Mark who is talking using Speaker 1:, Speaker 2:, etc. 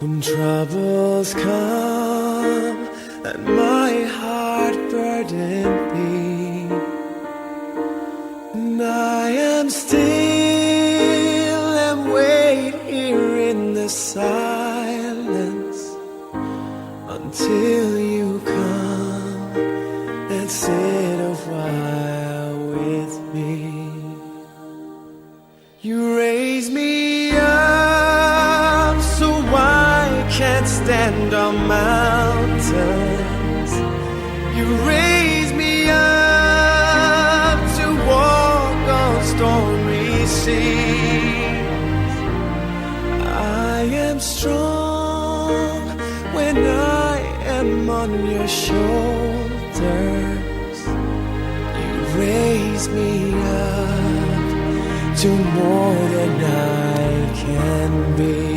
Speaker 1: When troubles come and my heart burdened be, and I am still and wait here in the silence until you come and sit a while with me. You raise me up so I can't stand on mountains. You raise me up to walk on stormy seas. I am strong when I am on your shoulders. You raise me up to more than I can be.